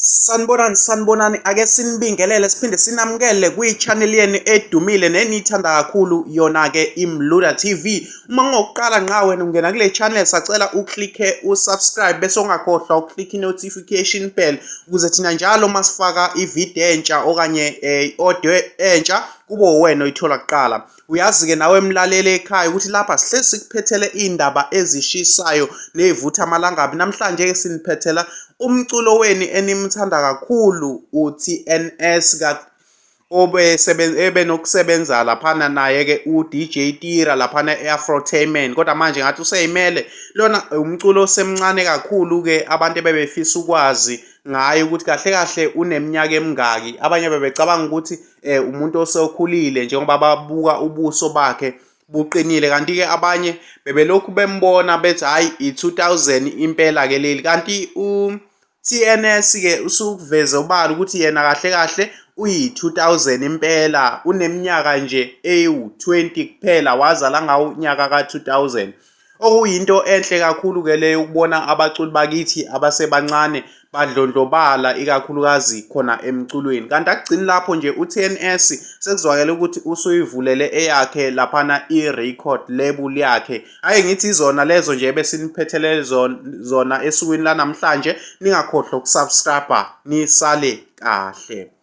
Sanibonani, sanibonani, ake sinibingelele siphinde sinamukele kwi-channel yenu edumile neniyithanda kakhulu yona-ke iMluda TV. Uma kungokuqala nqa wena ungena kule channel sacela uklikhe usubscribe bese ungakhohlwa uklikha i-notification bell ukuze thina njalo uma sifaka ividiyo entsha okanye i-audio entsha kube uwena oyithola kuqala. Uyazi-ke nawe mlaleli ekhaya ukuthi lapha sihlezi sikuphethele iy'ndaba ezishisayo ney'vutha amalangabi. Namhlanje-ke siniphethela umculo weni enimthanda kakhulu uTNS ebenokusebenza laphana naye-ke uDJ Tira laphana e-Afrotainment kodwa manje ngathi useyimele lona umculo osemncane kakhulu-ke abantu ebebefisa ukwazi ngaye ukuthi kahle kahle uneminyaka emingaki abanye bebecabanga ukuthi eh umuntu osekhulile njengoba babuka ubuso bakhe buqinile kanti-ke abanye bebelokhu bembona bethi hhayi i-2000 impela-ke leli kanti u-TNS-ke usukuveze obala ukuthi yena kahle kahle uyi-2000 impela uneminyaka nje ewu-20 kuphela wazala ngawo unyaka ka-2000 Okuyinto enhle kakhulu-ke leyo ukubona abaculi bakithi abasebancane badlondlobala ikakhulukazi khona emculweni. Kanti akugcini lapho nje uTNS sekuzwakele ukuthi usuyivulele eyakhe laphana i-record label yakhe. Ake ngithi izona lezo nje ebesiniphethele zona esukwini lanamhlanje ningakhohlwa ukusubscribe nisale kahle.